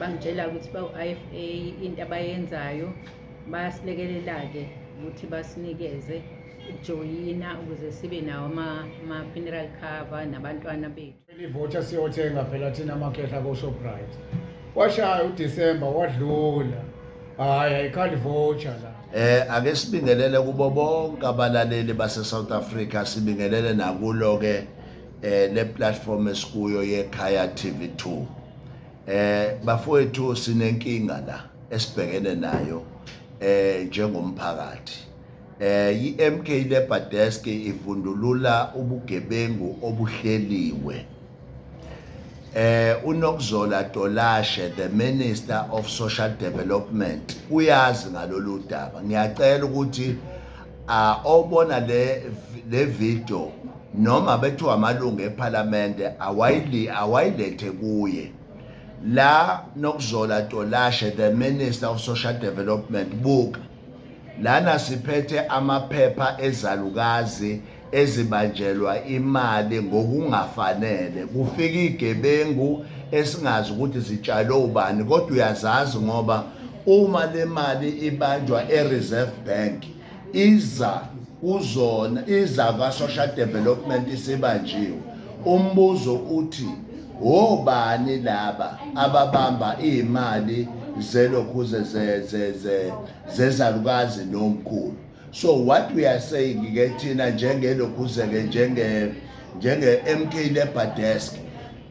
Bangitshela ukuthi bawu-IFA, into abayenzayo bayasilekelela-ke ukuthi basinikeze ukujoyina ukuze sibe nawo ama-funeral cover nabantwana bethu. I-voucher siyothenga phela thina amakhehla ko-Shoprite. Washaya uDisemba wadlula. Hhayi, ayikhali voucher la. Ake sibingelele kubo bonke abalaleli base South Africa, sibingelele nakulo ke le platform esikuyo yeKhaya TV2. Bafowethu, sinenkinga la esibhekene nayo njengomphakathi. I-MK Labour Desk ivundulula ubugebengu obuhleliwe. UNokuzola Tolashe, the Minister of Social Development, uyazi ngalolu daba. Ngiyacela ukuthi obona le video noma bethiwa amalungu ePhalamende awayilethe kuye. La Nokuzola Tolashe, the Minister of Social Development, buka lana, siphethe amaphepha ezalukazi ezibanjelwa imali ngokungafanele. Kufika igebengu esingazi ukuthi zitshalwe ubani, kodwa uyazazi ngoba uma le mali ibanjwa e-Reserve Bank iza kuzona, iza kwa-Social Development isibanjiwe. Umbuzo uthi obani laba ababamba iy'mali zelokhuze zezalukazi nomkhulu? So what we are saying ke thina njengelokhuze-ke njenge-MK Labour Desk,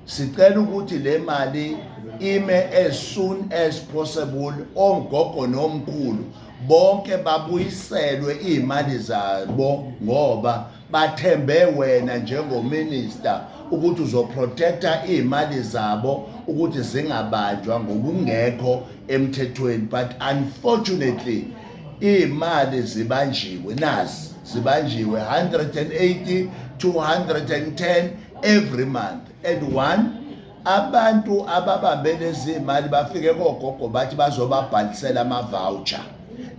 sicela ukuthi le mali ime as soon as possible, ogogo nomkhulu bonke babuyiselwe iy'mali zabo ngoba bathembe wena njengominister ukuthi uzoprotecta iy'mali zabo ukuthi zingabanjwa ngokungekho emthethweni. But unfortunately iy'mali zibanjiwe, nazi zibanjiwe 180, 210 every month. And one, abantu ababambe lezi mali bafike kogogo bathi bazobabhalisela ama-voucher.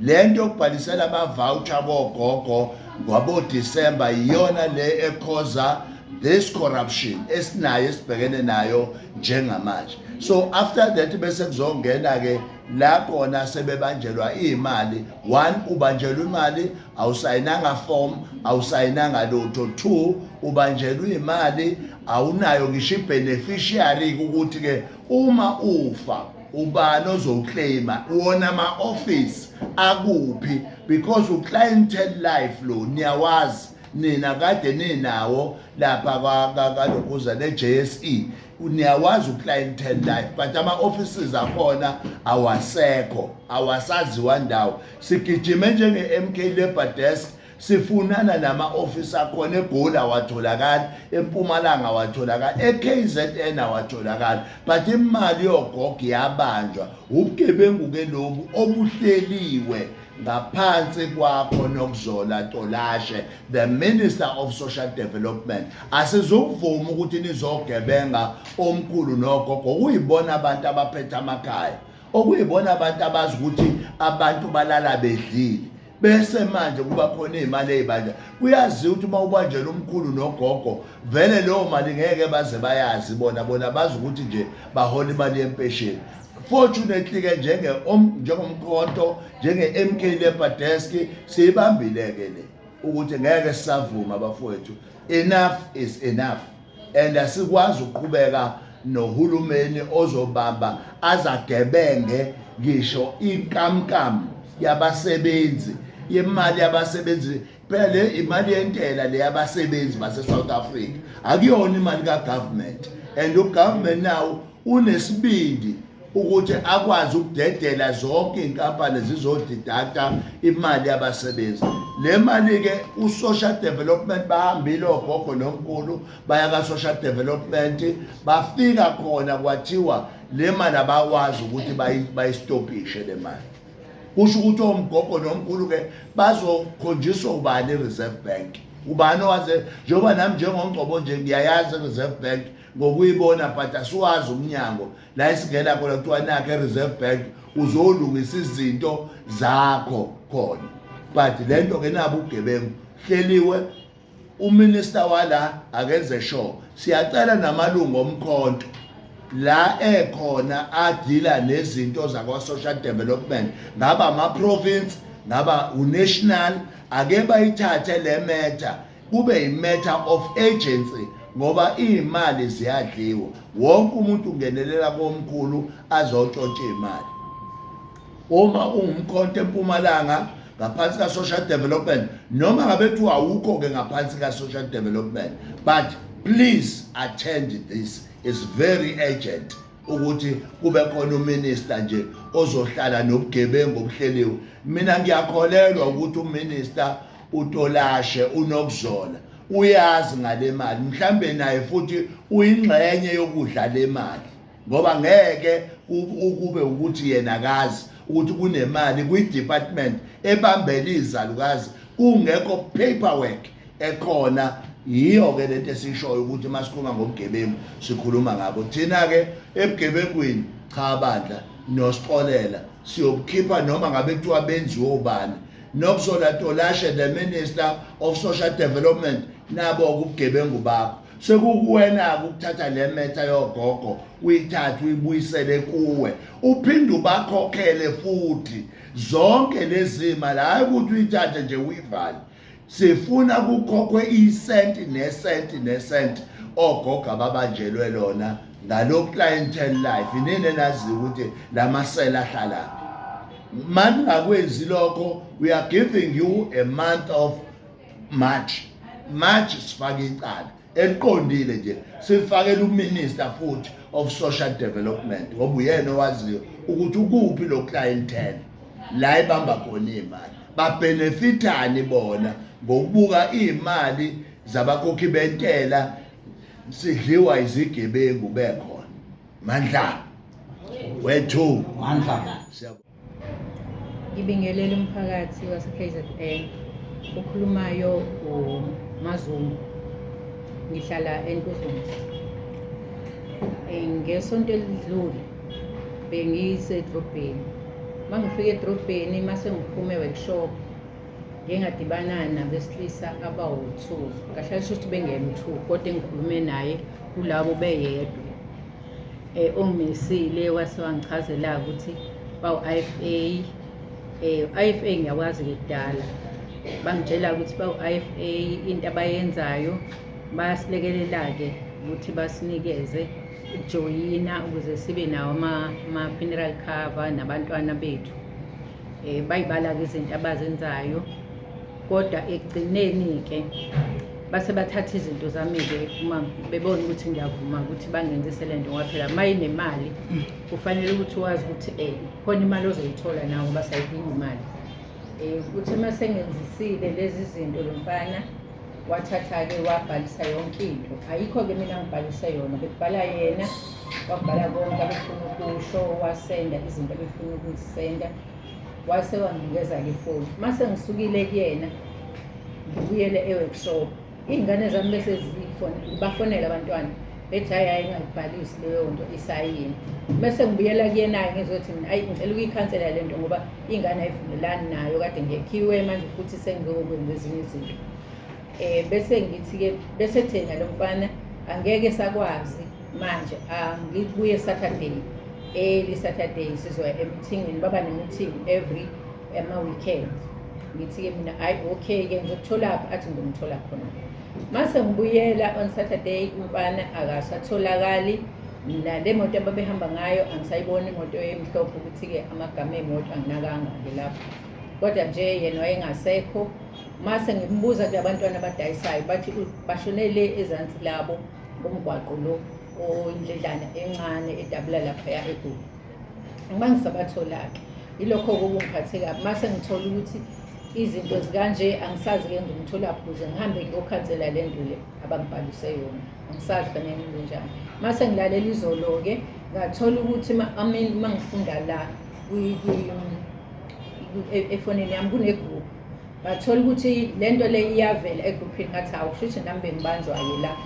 Le nto yokubhalisela ama-voucher kogogo ngabo-December iyona le e-causa this corruption esinayo, esibhekene nayo njengamanje. So after that bese kuzongena-ke la khona sebebanjelwa iy'mali. One, ubanjelwa imali awusayinanga form, awusayinanga lutho. Two, ubanjelwa imali awunayo ngisho i-beneficiary ukuthi-ke uma ufa ubani ozoclaima. Wona ama-office akuphi? Because u-clientele life lo niyawazi nina, kade ninawo lapha kalokhuza ne-JSE, niyawazi u-clientele life, but ama-offices akhona awasekho, awasaziwa ndawo. Sigijime njenge-MK Labour Desk sifunana nama-ofisi akhona eGoli, awatholakali, eMpumalanga awatholakali, e-KZN awatholakali, but imali yogogo iyabanjwa. Ubugebengu-ke lobu obuhleliwe ngaphansi kwakho, Nokuzola Tolashe, the Minister of Social Development. Asizukuvuma ukuthi nizogebenga omkhulu nogogo, kuyibona abantu abaphethe amakhaya, okuyibona abantu abazi ukuthi abantu balala bedlile, bese manje kuba khona iy'mali ey'banja. Kuyaziwa ukuthi uma ubanjela umkhulu nogogo vele leyo mali ngeke baze bayazi bona. Bona bazi ukuthi nje bahola imali yempesheni. Fortunately-ke njengomkhonto, njenge-MK Labour Desk, siyibambile-ke le ukuthi ngeke sisavuma bafowethu. Enough is enough and asikwazi ukuqhubeka nohulumeni ozobamba azagebenge ngisho inkamnkam yabasebenzi, yemali yabasebenzi. Phela le imali yentela le yabasebenzi base-South Africa, akuyona imali ka-government, and ugovernment now unesibindi ukuthi akwazi ukudedela zonke iy'nkampani zizodeducta imali yabasebenzi. Le mali-ke u-Social Development, bahambile ogogo nomkhulu baya ka-Social Development, bafika khona kwathiwa le mali abakwazi ukuthi bayistopishe le mali. Kusho ukuthi omgogo nomkhulu-ke bazokhonjiswa ubani i-Reserve Bank, ubani owaze? Njengoba nami njengongcobo nje ngiyayazi i-Reserve Bank ngokuyibona, but asiwazi umnyango la esingena khona, kuthiwa nakho e-Reserve Bank, uzolungisa izinto zakho khona. But le nto ke nabo ubugebengu hleliwe. Uminister wala akenze sure. Siyacela namalungu omkhonto. La ekhona adila nezinto zakwa social development, ngaba ama province, ngaba unational, ake bayithathe le matter kube i-matter of urgency, ngoba iy'mali ziyadliwa. Wonke umuntu ungenelela komkhulu azotshontsha iy'mali. Uma ungumkhonto eMpumalanga ngaphansi ka-social development, noma ngabe kuthiwa awukho-ke ngaphansi ka-social development, but please attend, this is very urgent, ukuthi kube khona uminister nje ozohlala nobugebengu obuhleliwe. Mina ngiyakholelwa ukuthi uminister uTolashe unokuzola uyazi ngale mali, mhlambe naye futhi uyingxenye yokudla le mali, ngoba ngeke ukube ukuthi yena akazi ukuthi kunemali kwi-department ebambele izalukazi, kungekho paperwork ekhona. Yiyo-ke lento esishoyo ukuthi uma sikhuluma ngobugebengu sikhuluma ngabo. Thina-ke ebugebengwini, cha bandla, nosixolela, siyobukhipha noma ngabe kuthiwa benziwe ubani. Nokuzola Tolashe, the Minister of Social Development, nabo ubugebengu bakho. Sekukuwena-ke ukuthatha le matter yogogo, uyithathe uyibuyisele kuwe, uphinde ubakhokhele futhi zonke lezi mali, hhayi ukuthi uyithathe nje uyivale. Sifuna kukhokhwe isenti nesenti nesenti ogogo ababanjelwe lona ngalo clientele life. Inini enaziyo ukuthi lamasela ahlalaphi? Maningakwenzi lokho, we are giving you a month of March. March sifake icala eliqondile nje, sifakele uminister futhi of social development, ngoba uyena owaziyo ukuthi ukuphi lo clientele la ibamba khona imali, babenefitani bona ngokubuka imali zabakhokhi bentela sidliwa izigebengu bekhona. Mandla wethu. Mandla. Siyabonga. Ngibingelela umphakathi wase-KZN. Okhulumayo uMazungu. Ngihlala eNtuzuma. Ngesonto elidlule bengisedrobheni. Uma ngifika edrobheni, mase ngiphume e-workshop, ngike ngadibana nabesilisa abawu-2. Kahle kahle shuthi bengem-2, kodwa engikhulume naye kulabo beyedwa. Ongimisile wase wangichazela ukuthi bawu-IFA. IFA ngiyakwazi-ke kudala. Bangitshela ukuthi bawu-IFA, into abayenzayo bayasilekelela-ke ukuthi basinikeze ukujoyina ukuze sibe nawo ama-funeral cover nabantwana bethu. Bayibala-ke izinto abazenzayo, kodwa ekugcineni-ke base bathatha izinto zami-ke uma bebona ukuthi ngiyavuma ukuthi bangenzise le nto, ngoba phela uma inemali kufanele ukuthi wazi ukuthi khona imali ozoyithola nawe, ngoba sayidinga imali. Ukuthi uma sengenzisile lezi zinto, lo mfana wathatha-ke wabhalisa yonke into. Ayikho-ke mina ngibhalise yona, bekubhala yena, wabhala konke abefuna ukusho, wasenda izinto abefuna ukuzisenda, wase wanginikeza-ke ifoni. Uma sengisukile kuyena ngibuyele e-workshop, iy'ngane zami bese bafonela abantwana bethi hhayi hhayi, ngingayibhalisi leyo nto, isayini. Bese ngibuyela kuyena-ke ngizothi mina ayi, ngicela ukuyikhansela le nto ngoba iy'ngane ayivumelani nayo, kade ngiyekhiwe manje futhi sengizokwenza ezinye izinto. Bese ngithi-ke, bese thina lo mfana angeke sakwazi manje, angibuye Saturday, early Saturday sizoya emithingini, baba ne-meeting every ama-weekend. Ngithi-ke mina hhayi, okay-ke, ngizokutholaphi? Athi ngizomthola khona. Mase ngibuyela on Saturday, umfana akasatholakali, nale moto ababehamba ngayo angisayiboni, imoto emhlophe, ukuthi-ke amagama ey'moto anginakanga-ke lapho, kodwa nje yena wayengasekho. Mase ngimbuza kula bantwana abadayisayo, bathi bashonele ezansi labo ngomgwaqo lo oyindledlana encane edabula laphaya eGoli. Uma ngisabathola-ke, yilokho-ke okungiphathe kabi. Mase ngithola ukuthi izinto zikanje, angisazi-ke ngimtholaphi ukuze ngihambe ngiyokhansela le nto le abangibhalise yona, angisazi fanele ngenze njani. Mase ngilalela izolo-ke, ngathola ukuthi I mean, uma ngifunda la efonini yami kune-group, ngathola ukuthi le nto le iyavela egruphini. Ngathi hawu, kusho ukuthi nami bengibanjwa-ke la,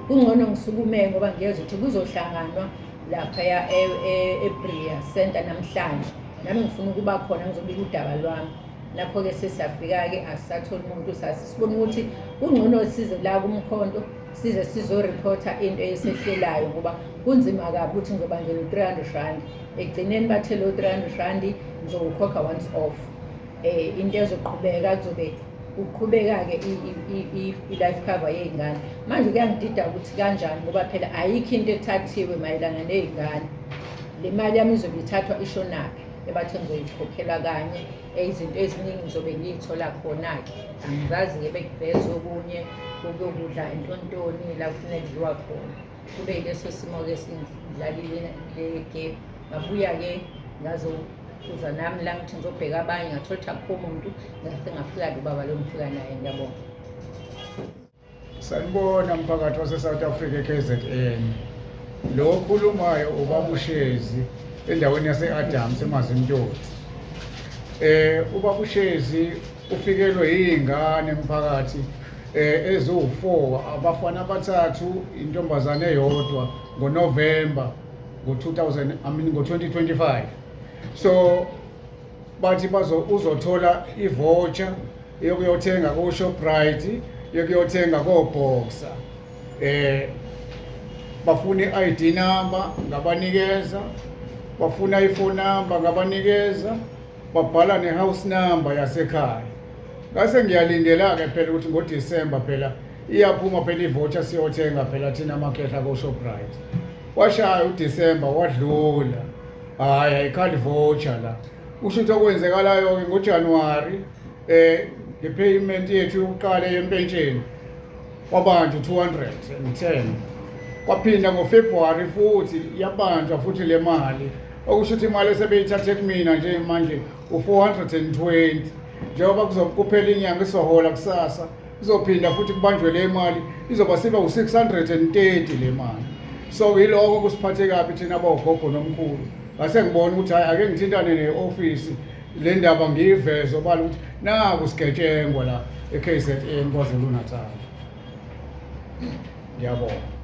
kungcono ngisukume ngoba ngiyezwa ukuthi kuzohlanganwa laphaya eBria Center namhlanje, nami ngifuna ukuba khona ngizobika udaba lwami. Nakho-ke sesiyafika-ke, asisatholi umuntu, sasisibona ukuthi kungcono size la kumkhonto. Size sizorephotha into esehlelayo ngoba kunzima kabi ukuthi ngizobanjelwa u-R300. Ekugcineni bathe lo R300 ngizowukhokha once off. Into ezoqhubeka kuzobe kuqhubeka-ke i-life cover yey'ngane. Manje kuyangidida ukuthi kanjani ngoba phela ayikho into ethathiwe mayelana ney'ngane. Le mali yami izobe ithathwa ishonaphi ebathe ngizoyikhokhela kanye. Izinto eziningi ngizobe ngiyithola khona-ke. Angizazi-ke bekuveza okunye kokuyokudla intontoni la kufuneka kudliwa khona. Kube yileso simo-ke singidlalile le game. Ngabuya-ke ngazokuza nami la ngithi ngizobheka abanye, ngathola ukuthi akukho muntu, ngase ngafika-ke ubaba lo ngifika naye. Ngiyabonga. Sanibona mphakathi wase-South Africa e-KZN. Lo okhulumayo ubaba uShezi endaweni yase-Adams eMazimtoti. Ubaba uShezi ufikelwe yiy'ngane mphakathi eziwu-4, abafana abathathu, intombazane eyodwa ngoNovember ngo-2000, I mean ngo-2025. So bathi bazo uzothola i-voucher yokuyothenga ko-Shoprite, yokuyothenga ko-Boxer. Bafuna i-ID number, ngabanikeza, bafuna i-phone number, ngabanikeza, babhala ne-house number yasekhaya. Ngase ngiyalindela-ke phela ukuthi ngoDisemba phela iyaphuma phela i-voucher siyothenga phela thina amakhehla ko-Shoprite. Washaya uDisemba wadlula, hhayi ayikhali voucher la. Kusho ukuthi okwenzekalayo-ke ngoJanuwari nge-payment yethu yokuqala yempentsheni wabanjwa 210, kwaphinda ngoFebruwari futhi yabanjwa futhi le mali, okusho ukuthi imali esebeyithathe kumina nje manje u-420. Njengoba kuzobe kuphela inyanga isohola kusasa, kuzophinda futhi kubanjwe le mali, izoba siba u-630 le mali. So yiloko kusiphathe kabi thina abogogo nomkhulu. Ngase ngibona ukuthi hhayi, ake ngithintane ne-ofisi le ndaba ngiyiveze obala ukuthi naku sigetshengwa la e-KZN KwaZulu Natal. Ngiyabonga.